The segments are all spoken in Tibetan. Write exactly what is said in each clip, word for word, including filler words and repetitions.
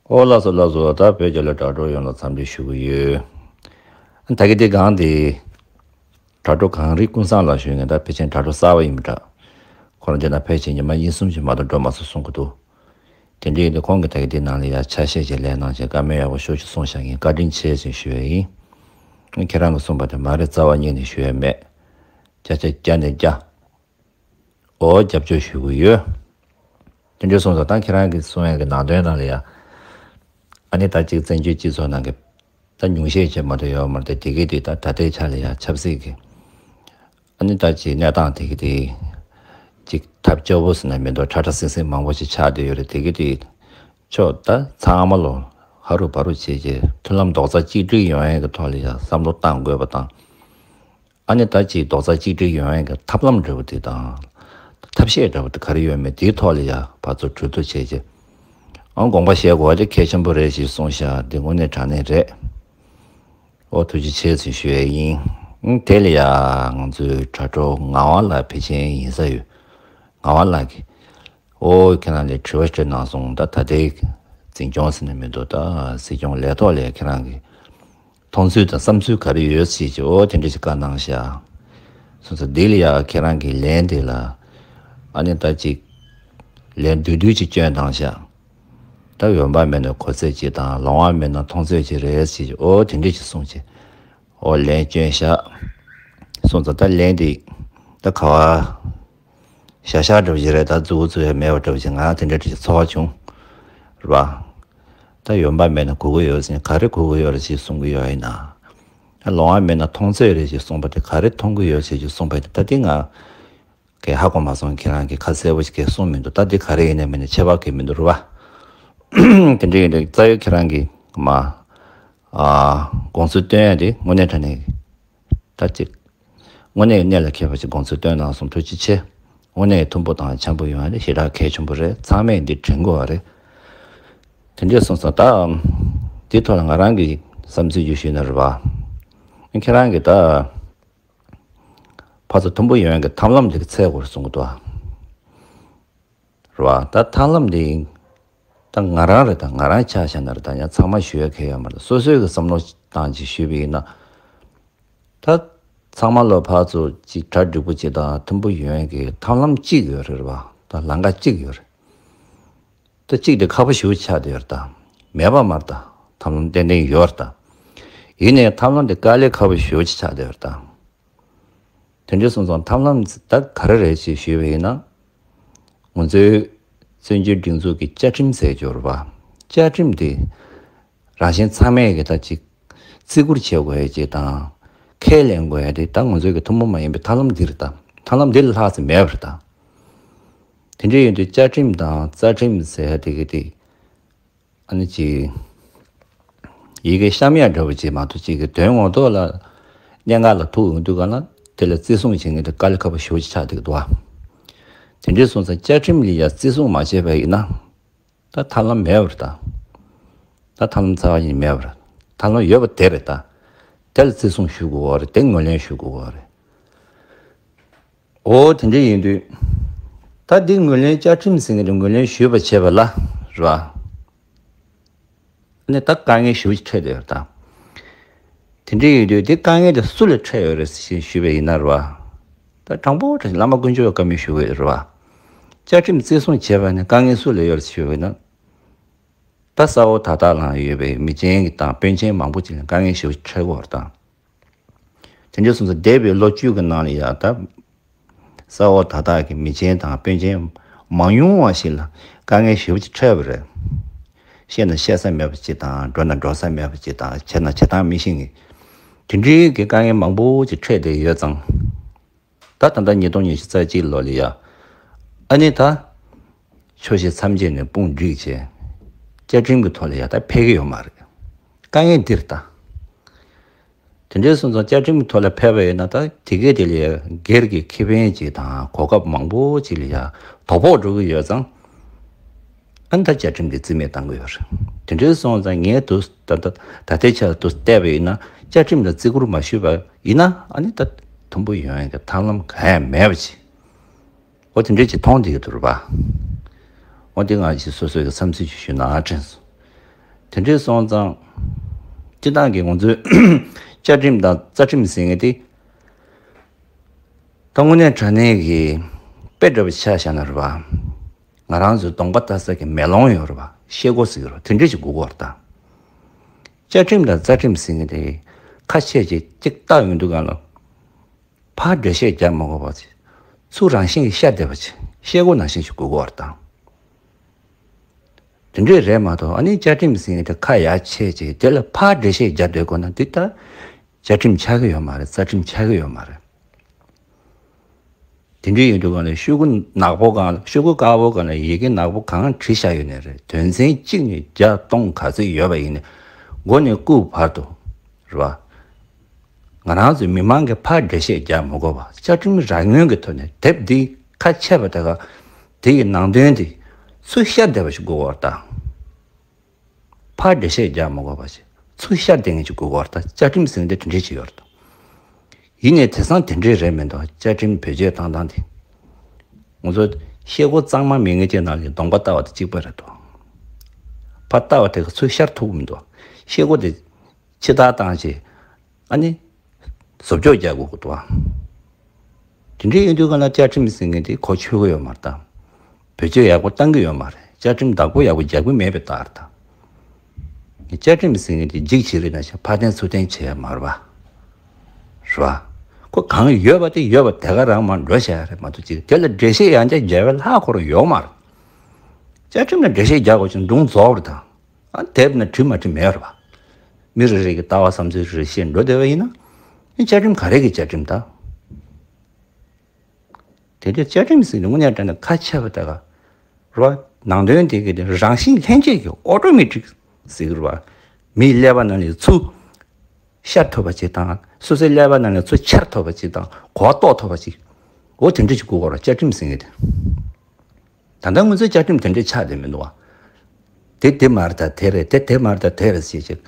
ཨོ་ལགས་སོ་ལགས་སོ། ད་བོད་རྒྱལ་ལོ་དྲ་གྲོགས་ཡོངས་ལ་འཚམས་འདྲི་ཞུ་གི་ཡོད། ད་གི་དེ་གང་དེ། དྲ་གྲོགས་གངས་རི་ཀུན་བཟང་ལགས་ཞུ་མཁན་ད་ཕལ་ཆེར་དྲ་གྲོགས་གསར་པ་ཡིན་པ་འདྲ། ཁོ་རང་དེ་ན་ཕལ་ཆེར་ཉི་མ་གཉིས་གསུམ་ཞིག་མ་གཏོགས་འགྲོ་མ་སོང་གསུང་གི་འདུག། དེ་འདྲ་ཡིན་དུས་ཁོང་གིས་ད་གི་དེ་ནང་ལ་ཡ་ཆ་ཤས་ཀྱི་ལན་གནང་བྱས་བཀའ་མོལ་ཡག་པོ་ཤོད་ཅིག་གསུངས་བཞག་ཡིན། བཀའ་དྲིན་ཆེ་ཟེར་ཞུ་ཡས་ཡིན། ཁྱེད་རང་གིས་གསུངས་པ་དེ་མ་རེད། རྩ་བ་ཉིད་ནས་ཞུ་ཡས་མེད། བརྒྱ་ཆ་བརྒྱ་ནས་བརྒྱ། ཨོ་རྒྱབ་སྐྱོར་ཞུ་གི་ཡོད། དེ་འདྲ་སོང་ཙང་ད་ཁྱེད་རང་གིས་གསུང་ཡག་གི་ནང་དོན་ནང་ལ་ཡ། ཨ་ནི་ད་ཅིག་བཙན་བྱོལ་སྤྱི་ཚོགས་ནང་གི་ད་ཉུང་ཤས་ཅིག་མ་གཏོགས་ཡོད་མ་རེད། དེ་གི་དུས་ད་ད་ལྟའི་ཆ་ལ་ཡ་ཆབ་སྲིད་ཀྱི་ཨ་ནི་ད་ཅིག་གནས་སྟངས་དེ་གི་དུས་ཅིག་ཐབས་སྐྱོ་པོ་ཟེར་ན་མི་འདུག། ཁྲ་ཁྲ་སིང་སིང་མང་པོ་ཞིག་ཆགས་བསྡད་ཡོད་རེད། དེ་གི་དུས་ཕྱོགས་ད་ཚང་མ་ལོ་ཧ་རུ་བ་རུ་བྱས་རྗེས་མཐུན་ལམ་རྡོག་རྩ་གཅིག་སྒྲིལ་ཡོང་ཡག་གི་ཐོག་ལ་ཡ་བསམ་བློ་བཏང་དགོས་པ་དང་། ཨ་ནི་ད་ཅིག་རྡོག་རྩ་གཅིག་སྒྲིལ་ཡོང་ཡག་གི་ཐབས་ལམ་འདྲ་བོ་དེ་དང་། ཐབས་ཤེས་འདྲ་བོ་དེ་ག་རེ་ཡོད་མེད་དེའི་ཐོག་ལ་ཡ་ཕར་ཚུར་གྲོས་བསྡུར་བྱས་རྗེས། ཨང་དགོངས་པ་བཞེས་དགོས་པ་དེ་གལ་ཆེན་པོ་རེད་ཞེས་གསུངས་ཤག། དེ་དངོས་གནས་དྲང་གནས་རེད། ཨོ་ཐུགས་རྗེ་ཆེ་ཟེར་ཞུ་ཡས་ཡིན། ཨང་དེ་ལ་ཡ་ང་ཚོའི་དྲ་གྲོགས་ངག་དབང་ལགས་ཕལ་ཆེར་ཡིན་ས་ཡོད། ངག་དབང་ལགས་ཀྱིས། ཨོ་ཁྱེད་རང་ལ་དྲི་བ་དྲིས་གནང་སོང་། ད་ད་ལྟའི་འཛིན་སྐྱོང་ཟེར་ན་མི་འདུག། ད་སྲིད་སྐྱོང་ལས་ཐོག་ལ་ཁྱེད་རང་གི་མཐོང་ཚུལ་དང་བསམ་ཚུལ་ག་རེ་ཡོད་ཟེར་གྱི། ཨོ་དེ་འདྲ་ཞིག་བཀའ་གནང་ཤག། སོང་ཙང་འདི་ལ་ཡ་ཁྱེད་རང་གི་ལན་དེ་ལ་ཨ་ནི་ད་ཅིག་ལན་བསྡུས་བསྡུས་ཅིག་སྐྱོན་བཏང་ཤག། ད་ཡོང་བ་མེད་ན་གོ་ཚད་ཅིག་དང་ལོང་བ་མེད་ན་མཐོང་ཚད་ཅིག་རེད་ཟེར་གྱི། ཨོ་དེ་འདྲ་ཞིག་གསུངས་བྱས། ཨོ་ལན་སྐྱོན་ཤག། སོང་ཙང་ད་ལན་དེ་ད་ག་བ། ཤ་ཤ་འདྲ་བོ་ཞིག་རེད། ད་མཛུབ་གུ་བཙུགས་ཡ་མེད་པ་འདྲ་བོ་ཞིག། ང་དེ་འདྲ་འདྲ་ཞིག་ཚོར་བ་བྱུང་། རེད་བ། ད་ཡོང་བ་མེད་ན་གོ་གི་ཡོད་ཟེར། ག་རེ་གོ་གི་ཡོད་རེད་ཅེས་གསུང་གི་ཡོད་ཡིན་ན། ད་ལོང་བ་མེད་ན་མཐོང་ཚད་རེད་ཅེས་གསུངས་པ་དེ་ག་རེ་མཐོང་གི་ཡོད་ཟེར་ཅེས་གསུངས་པ་དེ་ད་དེ་ང་གི་ཧ་གོ་མ་སོང་། ཁྱེད་རང་གིས་ཁ་གསལ་པོ་ཞིག་གིས་གསུངས་མི་འདུག། ད་དེ་ག་རེ་ཡིན་ནའི་མིན་ནའི་ཁྱད་པར་གང་ཡང་མི་འདུག། རེད་བ། དེ་འདྲ་ཡིན་དུས་རྩ་བའི་ཁྱེད་རང་གིས་མ། ཨ། དགོངས་ཚུལ་བཏོན་ཡ་དེ་དངོས་གནས་དྲང་གནས། ད་ཅིག། དངོས་གནས་གནད་ལ་འཁེལ་བ་ཞིག་དགོངས་ཚུལ་བཏོན་གནང་སོང་། ཐུགས་རྗེ་ཆེ། དངོས་གནས་མཐུན་པོ་དང་འཆམ་པོ་ཡོང་ཡ་དེ་ཞེ་དྲག་གལ་ཆེན་པོ་རེད། ཚང་མས་འདི་དྲན་དགོས་པ་རེད། དེ་འདྲས་སོང་ཙང་ད། འདི་ཐོག་ལ་ང་རང་གི་བསམ་ཚུལ་ཅིག་ཞུས་ན་རེད་བ། ཁྱེད་རང་གིས་ད། ཕར་ཚུར་མཐུན་པོ་ཡོང་ཡ་གི་ཐབས་ལམ་དེ་གི་འཚོལ་དགོས་རེད་གསུང་གི་འདུག་བ། རེད་བ། ད་ཐབས་ལམ་འདི། ད་ང་རང་རེད། ད་ང་རང་ཆ་བཞག་ན་རེད། ད་ཡང་ཚང་མ་ཞུ་ཡ་གང་ཡང་ཡོད་མ་རེད། སོ་སོའི་གི་བསམ་བློ་བཏང་ཅིག་ཞུས་པ་ཡིན་ན། ད་ཚང་མ་ལོ་ཕར་ཚུར་ཅིག་གྲ་འགྲིག་པོ་ཅིག་དང་མཐུན་པོ་ཡོང་ཡ་གི་ཐབས་ལམ་གཅིག་ཡོད་རེད་བ། ད་ལམ་ཁ་གཅིག་ཡོད་རེད། ད་གཅིག་དེ་ཁག་པོ་ཞེ་པོ་ཆགས་བསྡད་ཡོད་རེད། ད་མེད་པ་མ་རེད། ད་ཐབས་ལམ་ཏན་ཏན་ཡོད་རེད། ད་ཡིན་ནའི་ཐབས་ལམ་དེ་དཀའ་ལས་ཁག་པོ་ཞེ་པོ་ཅིག་ཆགས་བསྡད་ཡོད་རེད། ད། དེ་འདྲ་སོང་ཙང་ཐབས་ལམ་ད་ག་རེ་རེད་ཅེས་ཞུས་པ་ཡིན་ན། ང་ཚོའི་བཙན་བྱོལ་སྒྲིག་འཛུགས་ཀྱི་བཅའ་ཁྲིམས་ཟེར་གྱི་ཡོད་རེད་བ། བཅའ་ཁྲིམས་དེ་རང་བཞིན་ཚང་མས་ཀྱི་ད་ཅིག་བརྩི་བཀུར་བྱེད་དགོས་ཡ་ཅིག་དང་། ཁས་ལེན་དགོས་ཡ་དེ་ད་ང་ཚོའི་གི་ཐུན་མོང་མ་ཡིན་པའི་ཐབས་ལམ་འདི་རེད། ད་ཐབས་ལམ་འདི་ལས་ལྷག་ཙམ་མེད་པ་རེད། ད་དེ་འདྲ་ཡིན་དུས་བཅའ་ཁྲིམས་དང་རྩ་ཁྲིམས་ཟེར་ཡ་དེ་གི་དེ། ཨ་ནི་ཅིག། ཡི་གེ་གཤམ་ཡ་འདྲ་བོ་ཅིག་མ་གཏོགས་ཅིག་གི་དོན་ངོ་ཐོག་ལ་གནད་འགག་ལ་ཐུག་ཡོང་དུས་ག་ལ་དེ་ལ་བརྩི་སྲུང་བྱེད་མཁན་དེ་དཀའ་ལས་ཁག་པོ་ཞེ་པོ་ཅིག་ཆགས་བསྡད་ཀྱི་འདུག་བ། དེ་འདྲ་སོང་ཙང་བཅའ་ཁྲིམས་ལ་ཡ་བརྩི་སྲུང་མ་བྱས་པ་ཡིན་ན། ད་ཐབས་ལམ་མེད་པ་རེད། ད་ད་ཐབས་ལམ་རྩ་བ་ཉིད་མེད་པ་རེད། ཐབས་ལམ་ཡོད་པ་དེ་རེད། ད་དེ་ལ་བརྩི་སྲུང་ཞུ་དགོས་པ་རེད། དེ་ངོས་ལེན་ཞུ་དགོས་པ་རེད། ཨོ་དེ་འདྲ་ཡིན་དུས། ད་འདི་ངོས་ལེན་བཅའ་ཁྲིམས་ཟེར་མཁན་དེ་ངོས་ལེན་ཞུས་པ་བྱས་པ་ལ་རེད་བ། ནས་ད་དཀའ་ངལ་ཞེ་པོ་ཅིག་འཕྲད་བསྡད་ཡོད་རེད་ད། དེ་འདྲ་ཡིན་དུས་དེ་དཀའ་ངལ་དེ་སུ་ལ་འཕྲད་ཡོད་རེད་ཞེས་ཞུས་པ་ཡིན་ན་རེད་བ། ད་དྲང་པོ་དྲང་བླ་མ་དཀོན་མཆོག་ལ་བཀའ་མོལ་ཞུ་གི་ཡོད་རེད་བ། བཅའ་ཁྲིམས་བརྩི་སྲུང་བྱས་པ་ནས་དཀའ་ངལ་སུ་ལ་ཡོད་རེད་ཞུས་པ་ཡིན་ན། ད་ས་འོག་ད་ལྟ་ལ་ཡོད་པའི་མི་ཆེན་གྱི་དང་དཔོན་ཆེན་མང་པོ་ཅིག་ལ་དཀའ་ངལ་ཞེ་པོ་ཅིག་འཕྲད་ཀྱི་ཡོད་རེད་ད། དེ་འདྲ་སོང་ཙང་འདས་པའི་ལོ་བཅུ་གི་ནང་ལ་ཡ་ད། ས་འོག་ད་ལྟ་གི་མི་ཆེན་དང་དཔོན་ཆེན་མང་ཉུང་བ་ཞིག་ལ་དཀའ་ངལ་ཞེ་པོ་ཅིག་འཕྲད་པ་རེད། བཤད་ན་བཤད་ས་མེད་པ་ཅིག་དང་འགྲོ་ན་འགྲོ་ས་མེད་པ་ཅིག་དང་བྱས་ན་བྱེད་སྟངས་མི་ཤེས་མཁན། དེ་འདྲའི་གི་དཀའ་ངལ་མང་པོ་ཅིག་འཕྲད་བསྡད་ཡོད་ཙང་། ད་ད་ལྟ་ཉིས་སྟོང་ཉི་ཤུ་རྩ་གཅིག་ལོ་ལ་ཡ། ཨ་ནི་ད། ཕྱོགས་བཞི་མཚམས་བརྒྱད་ནས་དཔུང་བསྒྲིགས་བྱས། བཅའ་ཁྲིམས་ཀྱི་ཐོག་ལ་ཡ་ད་ཕེབས་ཀྱི་ཡོད་མ་རེད། དཀའ་ངལ་འདི་རེད་ད། དེ་འདྲའི་སོང་ཙང་བཅའ་ཁྲིམས་ཀྱི་ཐོག་ལ་ཕེབས་པ་ཡིན་ན་ད་དེ་གས་དེ་ལ་ཡ་སྒེར་གྱི་ཁེ་ཕན་ཅིག་དང་གོ་སྐབས་མང་པོ་ཅིག་ལ་ཡ་དོ་ཕོག་འགྲོ་གི་ཡོད་ཙང་། ཨ་ནི་ད་བཅའ་ཁྲིམས་ཀྱི་རྩིས་མེད་བཏང་གི་ཡོད་རེད། དེ་འདྲའི་སོང་ཙང་ངས་དུ་ད་ད་ད་ལྟའི་ཆར་དུ་བལྟས་པ་ཡིན་ན་བཅའ་ཁྲིམས་ལ་བརྩི་བཀུར་མ་ཞུས་པ་ཡིན་ན་ཨ་ནི་ད་མཐུན་པོ་ཡོང་ཡ་གི་ཐབས་ལམ་གང་ཡང་མེད་པ་ཅིག། འོ་དེ་འདྲས་ཅིག་མཐོང་བསྡད་ཀྱི་འདུག་རེད་པ། འོ་དེ་ང་ཅིག་སོ་སོའི་གི་བསམ་ཚུལ་ཅིག་ཞུས་ན་དྲན་སོང་། དེ་འདྲས་སོང་ཙང་། སྤྱིར་བཏང་གི་ང་ཚོའི་བཅའ་ཁྲིམས་དང་རྩ་ཁྲིམས་ཟེར་མཁན་དེ། ད་དངོས་གནས་དྲང་གནས་ཀྱི་དཔེ་འདྲ་པོ་ཆ་བཞག་ན་རེད་པ། ང་རང་ཚོའི་གདོང་པ་ལྟ་ས་གི་མེ་ལོང་ཡོད་རེད་པ། ཤེལ་སྒོ་ཟེར་གྱི་རེད་པ། དེ་འདྲས་ཅིག་དགོས་ཀྱི་ཡོད་རེད་ད། བཅའ་ཁྲིམས་དང་རྩ་ཁྲིམས་ཟེར་མཁན་དེ་ཁ་ཕྱེ་བྱས་གཅིག་བཏགས་ཡོང་དུས་སྒང་ལ། ཕར་འགྲེལ་བཤད་རྒྱག་མ་དགོས་པ་ཅིག་ཚུར་རང་བཞིན་གྱིས་ཤར་བསྡད་པ་ཅིག་ཤེལ་སྒོ་ནང་བཞིན་ཞིག་དགོས་ཀྱི་ཡོད་རེད་ད། དེ་འདྲས་རེད་མ་གཏོགས། ཨ་ནི་བཅའ་ཁྲིམས་ཟེར་མཁན་དེ་ཁ་ཡར་ཕྱེ་བྱས་དེ་ལ་ཕར་འགྲེལ་བཤད་རྒྱག་སྡོད་དགོས་ན་འདི་ལྟར་བཅའ་ཁྲིམས་ཆགས་ཀྱི་ཡོད་མ་རེད། རྩ་ཁྲིམས་ཆགས་ཀྱི་ཡོད་མ་རེད། དེ་འདྲས་ཡིན་དུས་སྒང་ལ་ཤོག་གུ་ནག་པོ་སྒང་ལ། ཤོག་གུ་དཀར་པོ་སྒང་ལ་ཡི་གེ་ནག་པོ་གང་བྲིས་བཞག་ཡོད་ནའི་རེད། དོན་ཚན་གཅིག་ནས་བརྒྱ་སྟོང་ག་ཚོད་ཡོད་པ་ཡིན་ནའི་མགོ་ནས་རྐུབ་བར་དུ་རེད་པ། ང་རང་ཚོའི་མི་མང་གིས་ཕར་འགྲེལ་བཤད་རྒྱག་མི་དགོས་པ། བཅའ་ཁྲིམས་རང་ངོས་ཀྱི་ཐོག་ནས་དེབ་འདི་ཁ་ཕྱེ་བ་དེ་ག་དེ་ཡི་ནང་དོན་དེ་ཚུར་ཤར་བསྡད་པ་ཞིག་དགོས་ཀྱི་ཡོད་རེད་ད། ཕར་འགྲེལ་བཤད་རྒྱག་མི་དགོས་པ་ཞིག་ཚུར་ཤར་བསྡད་མཁན་ཞིག་དགོས་ཀྱི་ཡོད་རེད་ད། བཅའ་ཁྲིམས་ཟེར་མཁན་དེ་དེ་འདྲས་ཅིག་ཡོད་རེད་ད། ཡིན་ནའི་དེང་སང་དེ་འདྲས་རེད་མི་འདུག་བཅའ་ཁྲིམས་བེད་སྤྱོད་བཏང་སྟངས་དེ། ང་ཚོ་ཤེལ་སྒོ་གཙང་མ་མེད་མཁན་ཅིག་ནང་ལ་གདོང་པ་ལྟ་བ་དང་གཅིག་པ་རེད་འདུག་ཕར་ལྟ་བ་དེ་ག་ཚུར་ཤར་ཐུབ་ཀྱི་མི་འདུག་ཤེལ་སྒོ་དེ་ཕྱི་ལྟར་བཏང་བྱས། ཨ་ནི། བཟོ་བཅོས་རྒྱག་དགོས་ཀྱི་འདུག་ཨ། དེ་འདྲ་ཡིན་དུས་སྒང་ལ་བཅའ་ཁྲིམས་ཟེར་མཁན་དེ་གོ་ཆོད་ཀྱི་ཡོད་མ་རེད་ད། བེད་སྤྱོད་ཡག་པོ་བཏང་གི་ཡོད་མ་རེད། བཅའ་ཁྲིམས་བདག་པོ་ཡག་པོ་རྒྱག་གི་མེད་པའི་རྟགས་རེད་ད། བཅའ་ཁྲིམས་ཟེར་མཁན་དེ་རྒྱུགས་བྱེད་རེད་ན་ཞེ་ཕར་འཐེན་ཚུར་འཐེན་བྱེད་ཡ་མ་རེད་པ། རེད་པ། ཁོ་གང་ཡོད་པ་དེ་ཡོད་པ་དེ་ག་རང་མར་འགྲོ་བྱ་ཡ་རེད་མ་གཏོགས་ཅིག་དེ་ལ་འགྲེལ་བཤད་ཡང་བསྐྱར་རྒྱག་པའི་ལྷག་ཁོ་རང་ཡོད་མ་རེད། བཅའ་ཁྲིམས་ལ་འགྲེལ་བཤད་རྒྱག་དགོས་ཀྱི་སྒྲུང་རྫོགས་རེད་ད། ཨ། དེབ་ན་བྲིས་མ་བྲིས་མེད་རེད་པ། མི་རེ་རེ་གི་ལྟ་བ་བསམ་ཚུལ་རེ་རེ་བཤད་འགྲོ་བསྡད་པ་ཡིན་ན། ཨ། བཅའ་ཁྲིམས་ག་རེ་གི་བཅའ་ཁྲིམས་ད། དེ་འདྲའི་བཅའ་ཁྲིམས་ཟེར་ནས་དངོས་གནས་དྲང་གནས་ཁ་ཕྱེ་བ་དེ་ག་རེད་པ། ནང་དོན་དེ་གི་དེ་རང་བཞིན་ལྷན་སྐྱེས་ཀྱི་ཨོ་ཊོ་མེ་ཊིག་ཟེར་གི་རེད་པ། མིའི་ཀླད་པ་ནང་ནས་ཚུར་ཤར་ཐུབ་པ་ཅིག་དང་། སོ་སོའི་ཀླད་པ་ནང་ནས་ཚུར་འཆར་ཐུབ་པ་ཅིག་དང་། གོ་རྟོགས་ཐུབ་པ་ཅིག་འོ་དེ་འདྲ་ཅིག་དགོས་ཀྱི་རེད་བཅའ་ཁྲིམས་ཟེར་མཁན་དེ། ད་ལྟ་ང་ཚོའི་བཅའ་ཁྲིམས་དེ་འདྲའི་ཆགས་བསྡད་མི་འདུག་པ། དེ་དེ་མ་རེད་ད་དེ་རེད། དེ་དེ་མ་རེད་ད་དེ་རེད་ཟེར་ཅིག་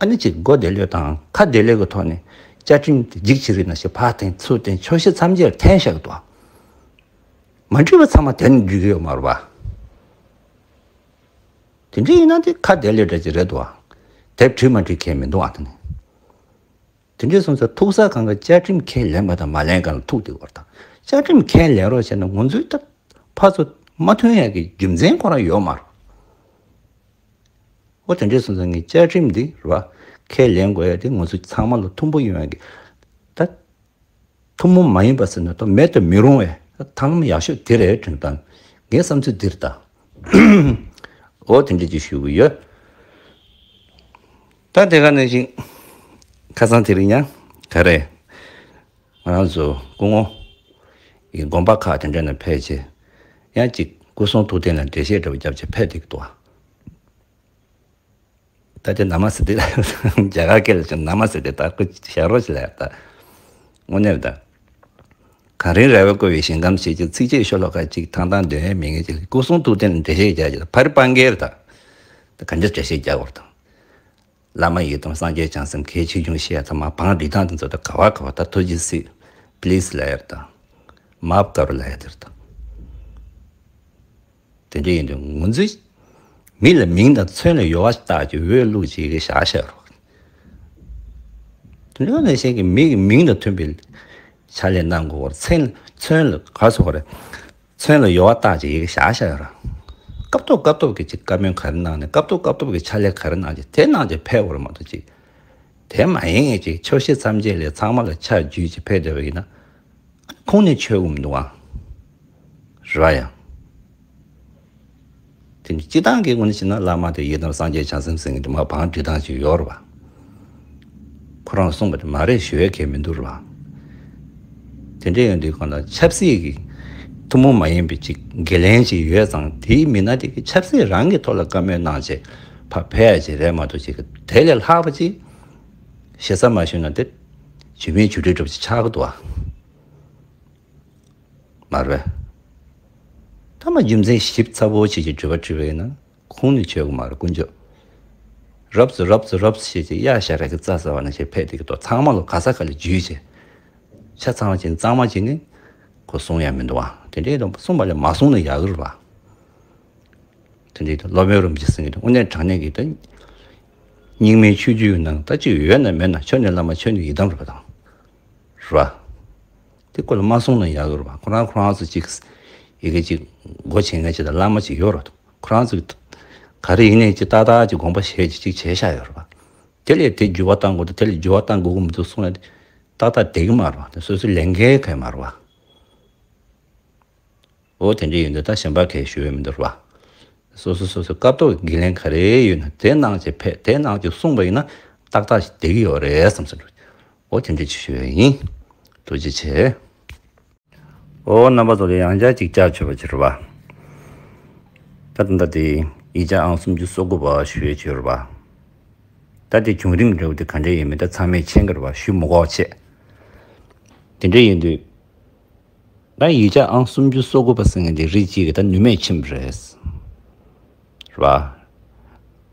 ཨ་ནི་ཅིག་མགོ་བདེ་ལོས་དང་ཁ་བདེ་ལོས་ཀྱི་ཐོག་ནས་བཅའ་ཁྲིམས་དེ་རྒྱུགས་བྱེད་རེད་ན་ཞེ་ཕར་འཐེན་ཚུར་འཐེན་ཕྱོགས་བཞི་མཚམས་བརྒྱད་འཐེན་བཞག་གི་འདུག་པ། མ་འགྲིག་པ་ཚང་མ་དེ་ནས་འགྲིག་གི་ཡོད་མ་རེད་པ། དེ་འདྲ་ཡིན་ན་དེ་ཁ་བདེ་ལོས་འདྲ་ཅིག་རེད་འདུག་པ། དེབ་བྲིས་མ་བྲིས་ཁྱད་མི་འདུག་པ་དེ་ནི། དེ་འདྲ་སོང་ཙང་ཐུག་ས་གང་ག་བཅའ་ཁྲིམས་ཁས་ལེན་པ་དང་མ་ལེན་གང་ལ་ཐུག་བསྡད་ཡོད་རེད་ད། བཅའ་ཁྲིམས་ཁས་ལེན་རོགས་བྱས་ན་ང་ཚོའི་ད་ཕར་ཚུར་མ་མཐུན་ཡག་གི་རྒྱུ་མཚན་ཁོ་རང་ཡོད་མ་རེད། འོ་དེ་འདྲ་སོང་ཙང་ངས་བཅའ་ཁྲིམས་འདི་རེད་པ། ཁས་ལེན་དགོས་ཡ་དེ་ང་ཚོ་ཚང་མ་ལ་མཐུན་པོ་ཡོང་ཡ་གི་ད། ཐུན་མོང་མ་ཡིན་པ་ཟེར་ན་ད་མེད་དུ་མི་རུང་བའི་ཐབས་ལམ་ཡག་ཤོས་དེ་རེད་དྲན་སྟངས། ངའི་བསམ་ཚུལ་འདི་རེད་ད། འོ་དེ་འདྲ་ཅིག་ཞུ་གི་ཡོད། ད་དེ་ག་ནང་བཞིན་ཁ་སང་དེ་རིང་ཡང་ག་རེ། ང་རང་ཚོ་སྐུ་ངོ་ཡི་དགོན་པ་ཁག་དེ་འདྲ་ནས་ཕེབས་བྱས། ཡང་ཅིག་སྐུ་གསུང་ཐུགས་རྟེན་ལ་འགྲེལ་བཤད་འདྲ་པོ་བརྒྱབ་བྱས་ཕེབས་བསྡད་ཀྱི་འདུག་པ། ད་དེ་ན་མ་སི་ཏི་ལ། རྒྱ་གར་སྐད་ལ་ཅང་ན་མ་སི་ཏི་ད་སྐུ་ཞབས་རོགས་ཞིག་ལ་ཡ་ད། དངོས་གནས་ད། གངས་རིའི་ར་བས་བསྐོར་བའི་ཞིང་ཁམས་ཞེས་བྱ། ཚིགས་བཅད་ཤོ་ལོ་ཀ་གཅིག་ཐང་ཐང་འདོན་ཡས་མེད་མཁན་ཅིག་ལ་སྐུ་གསུང་ཐུགས་རྟེན་ལ་འགྲེལ་བཤད་རྒྱག་ཅིག་ལ་ཕ་རི་པང་གེར་ད། ད་ག་འདྲ་འགྲེལ་བཤད་རྒྱག་དགོས་རེད་ད། བླ་མ་ཡི་དམ་སངས་རྒྱས་བྱང་སེམས་གལ་ཆེ་ཆུང་བཤད་ཡ་ཚང་མ་བང་སྒྲིག་སྟངས་དེ་ཚོ་ད་ག་བ་ག་བ་ད་ཐུགས་རྗེ་གཟིགས། པི་ལི་སི་ལབ་ཡ་རེད་ད། མ་ཧྥ་ཀ་རོ་ལབ་ཡ་དེ་རེད་ད། དེ་འདྲ་ཡིན་དུས་ང་ཚོས་མི་ལ་མིང་དང་མཚན་ལ་ཡོད་པ་བཏགས་ཀྱི་འོས་བླུགས་ཀྱི་ཡི་གེ་བཞག་བཞག་རོགས། དེ་འདྲ་ནས་བཤད་ཀྱི་མི་གི་མིང་དང་མཐུན་པའི་ཕྱག་ལས་གནང་དགོས་པར་མཚན་མཚན་ལ་ག་སོགས་རེད། མཚན་ལ་ཡོད་པ་བཏགས་ཀྱི་ཡི་གེ་བཞག་བཞག་ཡོད་ར། སྐབས་ཐོག་སྐབས་ཐོག་གི་ཅིག་བཀའ་མོལ་ག་རེ་གནང་ནས་སྐབས་ཐོག་སྐབས་ཐོག་གི་ཕྱག་ལས་ག་རེ་གནང་ཀྱི་དེ་གནང་ཀྱི་ཕེབས་པ་རེད་མ་གཏོགས་ཅིག་དེ་མ་ཡིན་ཅིག་ཆོག་ཤེས་མཚམས་བཅད་ལས་ཚང་མ་ལ་ཆ་བརྒྱུས་ཀྱི་ཕེབས་བསྡད་པ་ཡིན་ན། ཁུངས་ནས་ཆོད་གི་མི་འདུག་ཨ། རེད་པ་ཡ། དེ་ནི་སྤྱི་བཏང་གི་ངོས་ནས་བྱས་ན་བླ་མ་དེ་ཡི་དམ་སངས་རྒྱས་བྱང་སེམས་ཟེར་མཁན་དེ་མ་བང་སྒྲིག་སྟངས་ཅིག་ཡོད་རེད་པ། ཁོ་རང་གསུངས་པ་དེ་མ་རེད་ཞུ་ཡས་གལ་མི་འདུག་རེད་པ། དེ་འདྲ་ཡོང་དུས་གང་ལ་ཆབ་སྲིད་ཀྱི་ཐུན་མོང་མ་ཡིན་པའི་ཅིག་འགན་ལེན་ཅིག་ཡོད་ཙང་དེའི་མི་སྣ་དེ་གི་ཆབ་སྲིད་རང་གི་ཐོག་ལ་བཀའ་མོལ་གནང་བྱས་ཕར་ཕེབས་ཡ་ཅིག་རེད་མ་གཏོགས་ཅིག་དེ་ལས་ལྷག་པ་ཅིག་ཞེ་ས་མ་ཞུས་ན་དེ་ཇི་མིན་ཇི་བྲིས་འདྲ་པོ་ཅིག་ཆགས་ཀྱི་འདུག་ཨ། མ་རེད། ཐ་མ་རྒྱུ་མཚན་ཞིབ་ཚགས་པོ་བྱས་ཀྱི་དྲི་བ་དྲིས་པ་ཡིན་ན་ཁུངས་ནས་ཆོད་ཀྱི་མ་རེད་དཀོན་མཆོག་རབ་ཙམ་རབ་ཙམ་རབ་ཙམ་བྱས་ཀྱི་གཡག་ཞ་ར་གི་རྩྭ་ཟ་བ་ནང་བཞིན་ཕེབས་བསྡད་ཀྱི་འདུག་ཚང་མ་ལོ་ག་ས་ག་ལ་འཇུས་བྱས། ཆ་ཚང་བ་ཅིག་གཙང་མ་ཅིག་ནི་ཁོ་གསུང་ཡ་མི་འདུག་ཨ། དེ་འདྲའི་དང་གསུངས་པ་ལས་མ་གསུངས་ན་ཡག་གི་རེད་པ། དེ་འདྲའི་སློབ་དཔོན་རིན་པོ་ཆེ་ཟེར་མཁན་དེ་དངོས་གནས་དྲང་གནས་ཀྱི་ད་རྙིང་མའི་ཆོས་བརྒྱུད་ནང་ད་ཅིག་ཡོད་ན་མེད་ན་ཆོས་ནི་བླ་མ་ཆོས་ནི་ཡི་དམ་རེད་པ་དང་། རེད་པ། དེ་ཁོ་ལ་མ་གསུངས་ན་ཡག་གི་རེད་པ། ཁོ་རང་ཁོ་རང་ཚོ་ཅིག་ཡི་གེ་ཅིག་སྒོ་ཕྱེ་མཁན་ཅིག་དང་བླ་མ་ཅིག་ཡོད་རེད། ཁོ་རང་ཚོ་ག་རེ་ཡིན་ནའི་ཅིག་ཏག་ཏག་ཅིག་དགོངས་པ་བཞེས་ཅིག་ཅིག་བྱས་བཞག་ཡོད་རེད་པ། དེ་ལས་དེ་འགྱུར་བ་གཏང་དགོས་འདུག་དེ་ལས་འགྱུར་བ་གཏང་དགོས་ཀྱི་མི་འདུག་གསུངས་ན་ཏག་ཏག་བསྡད་ཀྱི་མ་རེད་པ། དེ་སོ་སོའི་ལས་འགན་གང་ཡང་མ་རེད་པ། འོ་དེ་འདྲ་ཡིན་དུས་ད་གཞན་པ་གས་ཞུ་ཡས་མི་འདུག་ར་བ། སོ་སོ་སོ་སོའི་སྐབས་ཐོག་གི་ལན་ག་རེ་ཡོད་ན་དེ་ནང་བཞིན་ཕེབས། དེ་ནང་བཞིན་གསུངས་པ་ཡིན་ན་ཏག་ཏག་ཞིག་བསྡད་ཀྱི་ཡོད་རེད་བསམ་སོང་། འོ་དེ་འདྲ་ཅིག་ཞུ་ཡས་ཡིན། ཐུགས་རྗེ་ཆེ། འོ་རྣམ་པ་ཚོ་ལ་ཡང་བསྐྱར་ཅིག་བསྐྱར་བརྗོད་པ་ཅིག་རེད་བ། ད་ད་ལྟ་དེ་ཡིག་ཆ་ཨང་སུམ་ཅུ་སོ་དགུ་པ་ཞུ་ཡས་ཅིག་ཡོད་རེད་བ། ད་དེ་བྱུང་རིམ་འདྲ་བོ་དེ་ག་འདྲ་ཡིན་མིན་ད་ཚང་མས་མཁྱེན་གྱི་རེད་བ། ཞུ་མི་དགོས་བྱས། དེ་འདྲ་ཡིན་དུས། ད་ཡིག་ཆ་ཨང་སུམ་ཅུ་སོ་དགུ་པ་ཟེར་མཁན་དེ་རིགས་གཅིག་གིས་ད་ནུས་མེད་ཕྱིན་པ་རེད། རེད་བ། ཨ་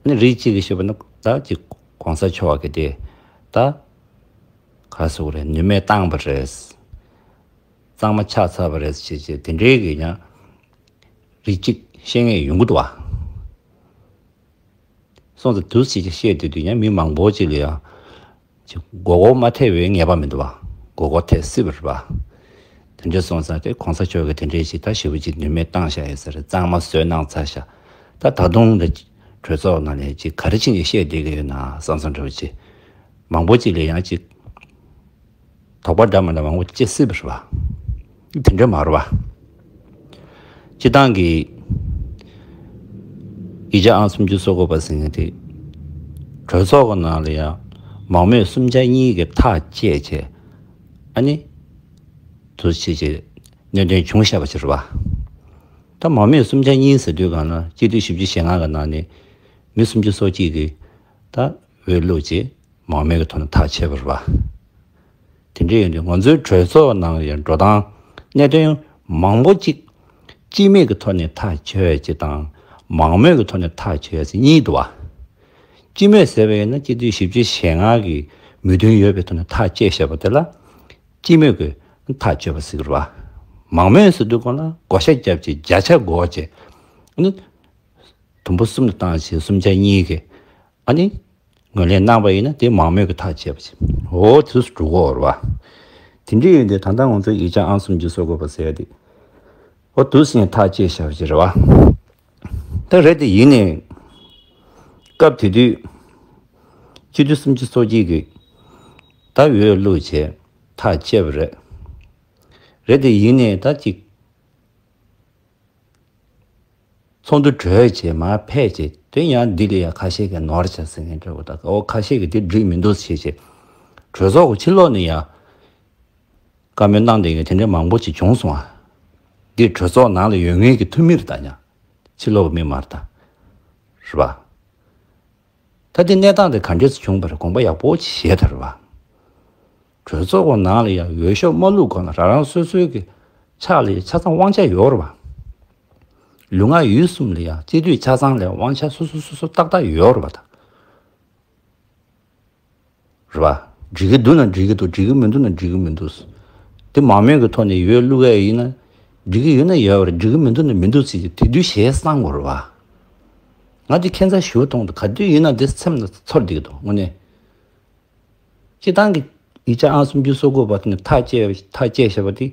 ནི་རིགས་གཅིག་གིས་ཞུས་པ་ན་ད་ཅིག་གོང་ས་མཆོག་གིས་དེ་ད་ག་རེ་ཟེར་དགོས་རེད། ནུས་མེད་བཏང་པ་རེད། གཙང་མ་ཆགས་ཚར་བ་རེད་ཅེས་བྱས་དེ་འདྲའི་གི་ཡང་རིགས་གཅིག་བཤད་མཁན་ཡོང་གི་འདུག་བ། སོང་ཙང་དུས་ཕྱིས་ཀྱི་བཤད་དུས་དུས་ཡང་མི་མང་པོ་ཅིག་ལ་ཡང་ཅིག་མགོ་སྐོར་མ་ཐེབས་པའི་ངེས་པ་མི་འདུག་བ། མགོ་སྐོར་ཐེབས་སྲིད་པ་རེད་བ། དེ་འདྲ་སོང་ཙང་དེ་གོང་ས་མཆོག་གིས་དེ་འདྲའི་ཞིག་ད་ཞེ་པོ་ཅིག་ནུས་མེད་བཏང་བཞག་ཡོད་ས་རེད། གཙང་མ་བཟོས་གནང་ཚར་བཞག་ད་ད་དུང་ད་གྲོས་ཚོགས་ནང་ནས་ཅིག་ག་རེ་བྱས་ནས་བཤད་བསྡད་ཀྱི་ཡོད་ན་བསམ་བསམ་འདྲ་བོ་ཅིག་མང་པོ་ཅིག་ལ་ཡང་ཅིག་དོགས་པ་འདྲ་མི་འདྲ་མང་པོ་སྐྱེ་སྲིད་པ་རེད་བ། དེ་འདྲ་མ་རེད་བ། སྤྱིར་བཏང་གི་ཡིག་ཆ་ཨང་སུམ་ཅུ་སོ་དགུ་པ་ཟེར་མཁན་དེ་གྲོས་ཚོགས་ཀྱི་ནང་ལ་ཡང་མང་མོས་གསུམ་ཆ་གཉིས་ཀྱིས་ཐག་བཅད་བྱས། ཨ་ནི་དུ་ཕྱིས་ཀྱི་གནད་དོན་བྱུང་བཞག་པ་ཅིག་རེད་བ། ད་མང་མོས་གསུམ་ཆ་གཉིས་ཟེར་དུས་གང་ལ་སྤྱི་འཐུས་བཞི་བཅུ་ཞེ་ལྔ་གི་ནང་ནས་མི་སུམ་ཅུ་སོ་གཅིག་གིས་ད་འོས་བླུགས་བྱས། མང་མོས་ཀྱི་ཐོག་ནས་ཐག་བཅད་པ་རེད་བ། དེ་འདྲ་ཡིན་དུས་ང་ཚོའི་གྲོས་ཚོགས་ནང་ཡང་འགྲོ་སྟངས་གནད་དོན་མང་པོ་གཅིག་སྤྱི་མོས་ཀྱི་ཐོག་ནས་ཐག་གཅོད་ཡ་གཅིག་དང་མང་མོས་ཀྱི་ཐོག་ནས་ཐག་གཅོད་ཡ་གཅིག་གཉིས་འདུག་བ། སྤྱི་མོས་ཟེར་བ་ཡིན་ན་སྤྱི་འཐུས་བཞི་བཅུ་ཞེ་ལྔ་གི་མོས་མཐུན་ཡོད་པའི་ཐོག་ནས་ཐག་བཅད་བཞག་པ་དེ་ལ་སྤྱི་མོས་ཀྱི་ཐག་གཅོད་པ་ཟེར་གི་རེད་བ། མང་མོས་ཟེར་དུས་གང་ལ་བགོ་བཤའ་བརྒྱབ་བྱས་བརྒྱ་ཆ་བགོ་བྱས་ཨ་ནི་དུམ་བུ་གསུམ་ལ་བཏང་བྱས་གསུམ་ཆ་གཉིས་ཀྱི་ཨ་ནི། ངོས་ལེན་གནང་པ་ཡིན་ན་དེ་མང་མོས་ཀྱི་ཐག་བཅད་པ་ཅིག་འོ་དུས་སུ་འགྲོ་གི་ཡོད་རེད་བ། དེ་འདྲ་ཡིན་དུས་ད་ལྟ་ང་ཚོ་ཡིག་ཆ་ཨང་སུམ་ཅུ་སོ་དགུ་པ་ཟེར་ཡ་དེ། འོ་དུས་སུ་ཡང་ཐག་བཅད་བཞག་པ་ཅིག་རེད་བ། ད་རེད་དེ་ཡིན་ནའི། སྐབས་དེ་དུས། སྤྱི་འཐུས་སུམ་ཅུ་སོ་གཅིག་གིས་ད་འོས་བླུགས་བྱས་ཐག་བཅད་པ་རེད། རེད་དེ་ཡིན་ནའི་ད་ཅིག་ཚོགས་འདུ་གྲོལ་བྱས་མར་ཕེབས་བྱས་དེ་ཡང་འདི་ལ་ཡང་ཁ་ཤས་ཀྱིས་ནོར་བྱས་ཟེར་མཁན་འདྲ་བོ་དང་འོ་ཁ་ཤས་ཀྱིས་འདི་འགྲིག་མི་འདུག་ཟེར་བྱས་གྲོས་ཚོགས་ཀྱི་ཕྱི་ལོགས་ནས་ཡང་བཀའ་མོལ་གནང་བསྡད་མཁན་དེ་འདྲ་མང་པོ་ཅིག་བྱུང་སོང་ཨ། འདི་གྲོས་ཚོགས་ནང་ལ་ཡོད་མཁན་གྱི་འཐུས་མི་རེད་ད་ཡང་ཕྱི་ལོགས་ཀྱི་མི་མ་རེད་ད། རེད་པ། ད་འདི་གནས་སྟངས་དེ་ག་འདྲས་སེ་བྱུང་བ་རེད། དགོངས་པ་ཡག་པོ་ཅིག་བཞེས་དང་རེད་པ། གྲོས་ཚོགས་ཀྱི་ནང་ལ་ཡང་འོས་ཤོག་མ་བླུགས་གོང་ལ་རང་རང་སོ་སོའི་གི་ཕྱག་ལ་ཡང་ཆ་ཚང་དབང་ཆ་ཡོད་རེད་པ། ལུས་ངག་ཡིད་གསུམ་ལ་ཡང་སྤྱི་འཐུས་ཆ་ཚང་ལ་དབང་ཆ་སོ་སོ་སོ་སོ་ཏག་ཏག་ཡོད་རེད་པ་ད། རེད་པ། འགྲིག་གི་འདུག་ན་འགྲིག་གི་འདུག་འགྲིག་གི་མི་འདུག་ན་འགྲིག་གི་མི་འདུག་དེ་མང་མོས་ཀྱི་ཐོག་ནས་འོས་བླུགས་ཡ་ཡིན་ན་འགྲིག་གི་ཡོད་ན་ཡོད་པ་རེད། འགྲིག་གི་མི་འདུག་ན་མི་འདུག་ཟེར་གྱི་དེ་དུས་ཞེ་སང་དགོས་རེད་པ། ང་དེ་ཁྱད་མཚར་ཞེ་པོ་མཐོང་འདུག་ག་དུས་ཡིན་ན་དེ་སེམས་ལ་ཚོར་བསྡད་ཀྱི་འདུག་དངོས་གནས། སྤྱིར་བཏང་གི་ཡིག་ཆ་ཨང་སུམ་ཅུ་སོ་དགུ་པ་དེ་ནས་ཐག་བཅད་ཐག་བཅད་བཞག་པ་དེ་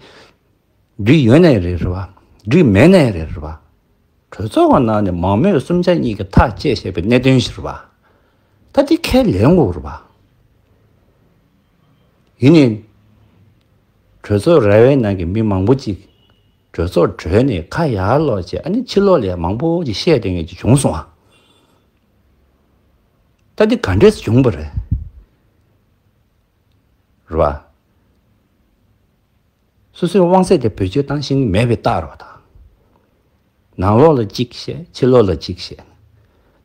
འགྲིག་ཡོད་ནའི་རེད་རེད་པ། འགྲིག་མེད་ནའི་རེད་རེད་པ། གྲོས་ཚོགས་ཀྱི་ནང་ནས་མང་མོས་གསུམ་ཆ་གཉིས་ཀྱིས་ཐག་བཅད་བཞག་པའི་གནད་དོན་ཞིག་རེད་པ། ད་དེ་ཁས་ལེན་དགོས་རེད་པ། ཡིན་ནའི། གྲོས་ཚོགས་ར་བའི་ནང་གི་མི་མང་པོ་ཅིག་གྲོས་ཚོགས་གྲོལ་ནས་ཁ་ཡར་ལོག་བྱས་ཨ་ནི་ཕྱི་ལོགས་ལ་མང་པོ་ཅིག་བཤད་བསྡད་མཁན་ཅིག་བྱུང་སོང་ཨ། ད་འདི་ག་འདྲས་སེ་བྱུང་བ་རེད། རེད་པ། སོ་སོའི་དབང་ཚད་དེ་བེད་སྤྱོད་བཏང་ཤེས་ཀྱི་མེད་པའི་རྟགས་རེད་པ་ད། ནང་ལོགས་ལ་གཅིག་བཤད་ཕྱི་ལོགས་ལ་གཅིག་བཤད།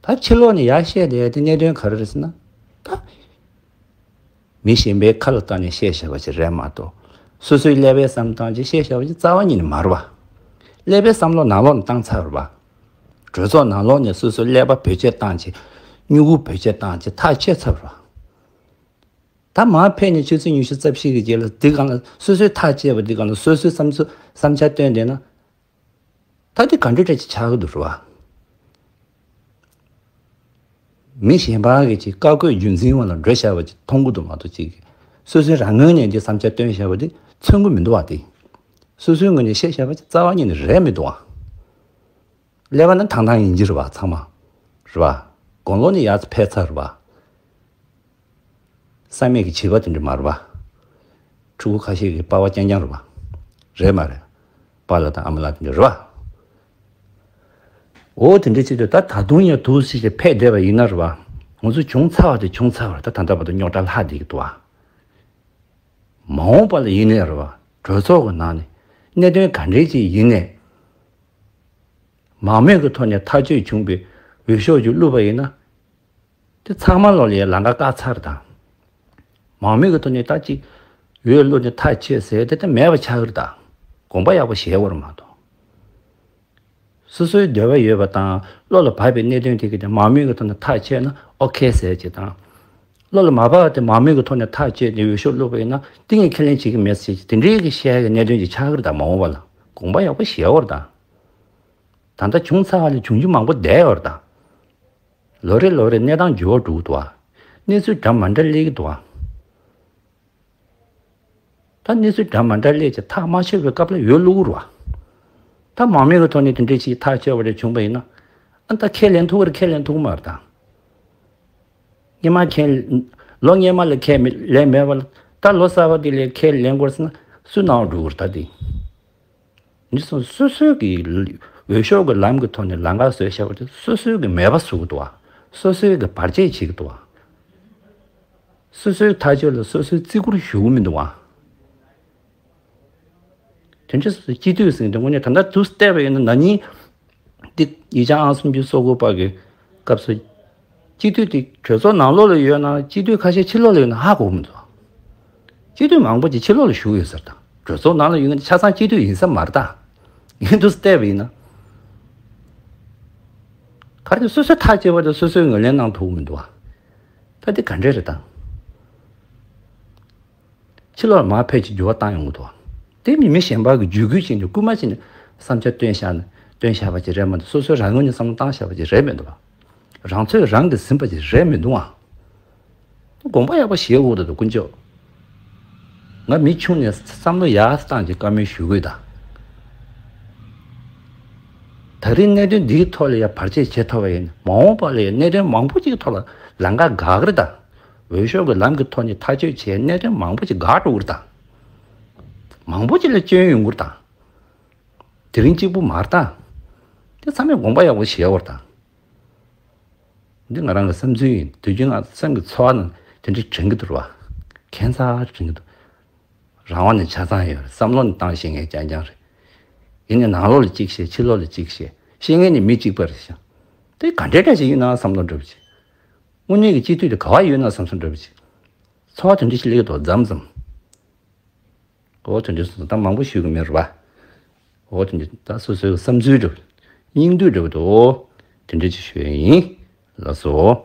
ད་ཕྱི་ལོགས་ནས་ཡར་བཤད་བསྡད་དེ་གནད་དོན་ག་རེ་རེད་ཟེར་ན། ད། མི་གཞན་པའི་ཁ་ལ་བཏགས་ནས་བཤད་བཞག་པ་ཅིག་རེད་མ་གཏོགས། སོ་སོའི་ཀླད་པའི་བསམ་སྟངས་ཅིག་བཤད་བཞག་པ་ཅིག་རྩ་བ་ཉིད་ནས་མ་རེད་པ། ཀླད་པའི་བསམ་བློ་ནང་ལོགས་ནས་བཏང་ཚར་རེད་པ། གྲོས་ཚོགས་ནང་ལོགས་ནས་སོ་སོའི་ཀླད་པ་བེད་སྤྱོད་བཏང་བྱས། སྨྱུ་གུ་བེད་སྤྱོད་བཏང་བྱས་ཐག་ཆོད་ཚར་རེད་པ། ད་མར་ཕེབས་ནས་ཆུ་ཚོད་ཉི་ཤུ་རྩ་བཞི་གི་རྗེས་ལ་འདི་སྒང་ལ་སོ་སོའི་ཐག་བཅད་པ་འདི་སྒང་ལ་སོ་སོའི་བསམ་ཚུལ་བསམ་འཆར་བཏོན་བསྡད་ན། ད་འདི་ག་འདྲ་འདྲ་ཅིག་ཆགས་ཀྱི་འདུག་རེད་པ། མི་གཞན་པ་གིས་ཅིག་བཀའ་བཀོད་རྒྱུད་འཛིན་པ་ལ་འགྲོ་བཞག་པ་ཅིག་མཐོང་གི་འདུག་མ་གཏོགས། ཅིག་སོ་སོའི་རང་ངོས་ནས་འདི་བསམ་འཆར་བཏོན་བཞག་པ་འདི་མཚོན་གྱི་མི་འདུག་བ། དེ་སོ་སོའི་ངོས་ནས་བཤད་བཞག་པ་ཅིག་རྩ་བ་ཉིད་ནས་རེད་མི་འདུག་བ། ཀླད་པ་ནི་ཐང་ཐང་ཡིན་གྱི་རེད་བ། ཚང་མ་རེད་བ། དགུང་ལོ་ནི་ཡར་ཕེབས་ཚར་རེད་བ། བསམ་མེད་ཀྱི་བྱིས་པ་དེ་འདྲ་མ་རེད་བ། ཕྲུ་གུ་ཁ་ཤས་ཀྱི་པ་ཕ་རྐྱང་རྐྱང་རེད་བ། རེད་མ་རེད། པཱ་ལགས་དང་ཨ་མ་ལགས་དེ་འདྲ་རེད་བ། འོ་དེ་འདྲ་བྱེད་དུས་ད་ད་དུང་ཡང་འདུག་སེ་ཕེབས་བསྡད་པ་ཡིན་ན་རེད་བ། ང་ཚོ་བྱུང་ཚར་བ་དེ་བྱུང་ཚར་བ་རེད། ད་ད་ལྟ་བར་དུ་རྙོག་དྲ་ལྷག་བསྡད་ཀྱི་འདུག་བ། མ་འོངས་པ་ལ་ཡིན་ནའི་རེད་བ། གྲོས་ཚོགས་ཀྱི་ནང་ནས་གནད་དོན་ག་འདྲས་ཅིག་ཡིན་ནའི། མང་མོས་ཀྱི་ཐོག་ནས་ཐག་གཅོད་བྱུང་བའི་འོས་ཤོག་ཅིག་བླུགས་པ་ཡིན་ན། དེ་ཚང་མ་ལོག་ལ་ཡ་ལམ་ཁ་བཀག་ཚར་དང་། མང་མོས་ཀྱི་ཐོག་ནས་ད་ཅིག་འོས་བླུགས་ནས་ཐག་ཆོད་ཟེར་དེ་དེ་མེད་པ་ཆགས་ཀྱི་རེད་ད། དགོངས་པ་ཡག་པོ་བཞེས་དགོས་རེད་མ་གཏོགས། སོ་སོའི་འདོད་པ་ཡོད་པ་དང་བློ་ལ་བབས་པའི་གནད་དོན་དེ་གི་དེ་མང་མོས་ཀྱི་ཐོག་ནས་ཐག་ཆོད་ན་ཨོ་ཁེ་ཟེར་གྱི་དང་། བློ་ལ་མ་བབས་པ་དེ་མང་མོས་ཀྱི་ཐོག་ནས་ཐག་ཆོད་ནས་འོས་ཤོག་བླུགས་པ་ཡིན་ན་དེ་ངས་ཁས་ལེན་བྱེད་ཀྱི་མེད་ཟེར་གྱི་དེ་འདྲའི་གི་བཤད་ཀྱི་གནད་དོན་ཅིག་ཆགས་ཀྱི་རེད་ད། མ་འོངས་པ་ལ་དགོངས་པ་ཡག་པོ་བཞེས་དགོས་རེད་ད། ད་ལྟ་བྱུང་ཚར་བ་ལས་བྱུང་རྒྱུ་མང་པོ་བསྡད་ཡོད་རེད་ད། ལོ་རེ་ལོ་རེ་གནས་སྟངས་འགྱུར་བ་འགྲོ་གི་འདུག་བ། གནས་ཚུལ་འདྲ་མི་འདྲ་སླེབས་ཀྱི་འདུག་བ། ད་གནས་ཚུལ་འདྲ་མི་འདྲ་སླེབས་ཀྱི་ཐག་མ་ཆོད་པའི་སྐབས་ལ་འོས་བླུག་གི་རེད་བ། ད་མང་མོས་ཀྱི་ཐོག་ནས་དེ་འདྲའི་ཅིག་ཐག་ཆོད་པ་རེ་བྱུང་བ་ཡིན་ན། ཨ་ད་ཁས་ལེན་ཐུབ་ཀྱི་རེད་ཁས་ལེན་ཐུབ་ཀྱི་མ་རེད་ད། སྔོན་མ་ཁས་ལོ་སྔོན་མ་ལ་ཁས་མི་ལེན་མེད་པ་ལ་ད་ལོ་གསར་པ་འདི་ལ་ཁས་ལེན་དགོས་ཟེར་ན་སུ་ནང་འགྲོ་གི་རེད་ད་དེ། འདི་སོང་སོ་སོའི་གི་འོས་ཤོག་གི་ལམ་གི་ཐོག་ནས་ལམ་ཁ་བཟོས་བཞག་པ་དེ་སོ་སོའི་གི་མེད་པ་བཟོ་གི་འདུག་བ། སོ་སོའི་གི་བར་ཆད་བྱེད་གི་འདུག་བ། སོ་སོའི་ཐག་གཅོད་ལ་སོ་སོའི་བརྩི་བཀུར་ཞུ་གི་མི་འདུག་བ། དེ་འདྲ་སོ་སོའི་སྤྱི་འཐུས་ཟེར་དེ་དངོས་གནས་ད་ལྟ་དུས་བལྟས་པ་ཡིན་ན་ན་ནིང་འདི་ཡིག་ཆ་ཨང་སུམ་ཅུ་སོ་དགུ་པ་གི་སྐབས་སུ། སྤྱི་འཐུས་དེ་གྲོས་ཚོགས་ནང་ལོགས་ལ་ཡོད་ན་སྤྱི་འཐུས་ཁ་ཤས་ཕྱི་ལོགས་ལ་ཡོད་ན་ཧ་གོ་མི་འདུག་སྤྱི་འཐུས་མང་པོ་ཅིག་ཕྱི་ལོགས་ལ་བཞུགས་ཡོད་ཟེར་དང་། གྲོས་ཚོགས་ནང་ལ་ཡོད་མཁན་དེ་ཆ་ཚང་སྤྱི་འཐུས་ཡིན་ས་མ་རེད་ད། ངས་འདུག་བལྟས་པ་ཡིན་ན། ག་རེ་སོ་སོའི་ཐག་བཅད་པ་དང་སོ་སོའི་ངོས་ལེན་གནང་ཐུབ་མི་འདུག་བ། ད་འདི་ག་འདྲས་རེད་དང་། ཕྱི་ལོགས་མར་ཕལ་ཆེར་འགྱུར་བ་བཏང་ཡོང་གི་འདུག་བ། དེ་མི་མི་གཞན་པ་གི་བརྒྱུད་སྐུལ་བྱས་ནས་སྐུལ་མ་བྱས་ནས་བསམ་འཆར་བཏོན་བཞག་ནས་བཏོན་བཞག་པ་ཅིག་རེད་མ་གཏོགས་སོ་སོའི་རང་ངོས་ནས་བསམ་བློ་བཏང་བཞག་པ་ཅིག་རེད་མི་འདུག་བ། རང་ཚོས་རང་གིས་ཟིན་པ་ཅིག་རེད་མི་འདུག་ཨ། དགོངས་པ་ཡག་པོ་བཞེས་དགོས་འདུག་དཀོན་མཆོག་ང་མི་ཆུང་ནས་བསམ་བློ་ཡག་བཏང་ཅིག་བཀའ་མོལ་ཞུ་དགོས་ད། ད་རིང་གནད་དོན་འདིའི་ཐོག་ལ་ཡ་བར་ཆད་བྱེད་ཐུབ་པ་ཡིན་ན་མ་འོངས་པ་ལ་ཡ་གནད་དོན་མང་པོ་ཅིག་ཐོག་ལ་ལམ་ཁ་འགག་གི་རེད་ད། འོས་ཤོག་གི་ལམ་གྱི་ཐོག་ནས་ཐག་གཅོད་བྱས་གནད་དོན་མང་པོ་ཅིག་འགག་འགྲོ་གི་རེད་ད། མང་པོ་ཅིག་ལ་སྐྱོན་ཡོང་གི་རེད་ད། དེ་རིང་གཅིག་པུ་མ་རེད་ད། དེ་ཚང་མས་དགོངས་པ་ཡག་པོ་བཞེས་དགོས་རེད་ད། འདི་ང་རང་གི་བསམ་ཚུལ་ཡིན། དུས་རྒྱུན་ང་སེམས་ཀྱི་ཚོར་བ་ནང་དེ་འདྲ་དྲན་གྱི་འདུག་ར་བ། ཁྱད་མཚར་དྲན་གྱི་འདུག་རང་དབང་ནི་ཆ་ཚང་ཡོད་རེད། བསམ་བློ་ནི་བཏང་ཤེས་མཁན་རྐྱང་རྐྱང་རེད། ཡིན་ནའི་ནང་ལོགས་ལ་གཅིག་བཤད་ཕྱི་ལོགས་ལ་གཅིག་བཤད་ཤེས་མཁན་ནི་མི་གཅིག་པ་རེད་ཤག་དེ་ག་འདྲའི་འདྲ་ཞིག་ཡིན་ན་བསམ་བློ་འགྲོ་བ་ཅིག་དངོས་གནས་ཀྱི་སྤྱི་འཐུས་དེ་ག་བ་ཡོད་ན་བསམ་བསམ་འགྲོ་བ་ཅིག་ཚོར་བ་དེ་འདྲ་ཞིག་སླེབས་ཀྱི་འདུག་མཚམས་མཚམས། འོ་དེ་འདྲ་སོང་ཙང་ད་མང་པོ་ཞུ་གི་མེད་རེད་བ། འོ་དེ་འདྲ་ད་སོ་སོའི་བསམ་ཚུལ་འདྲ་བོ། སྙིང་བསྡུས་འདྲ་བོ་འདུག་དེ་འདྲ་ཅིག་ཞུ་ཡ་ཡིན། ལགས་སོ།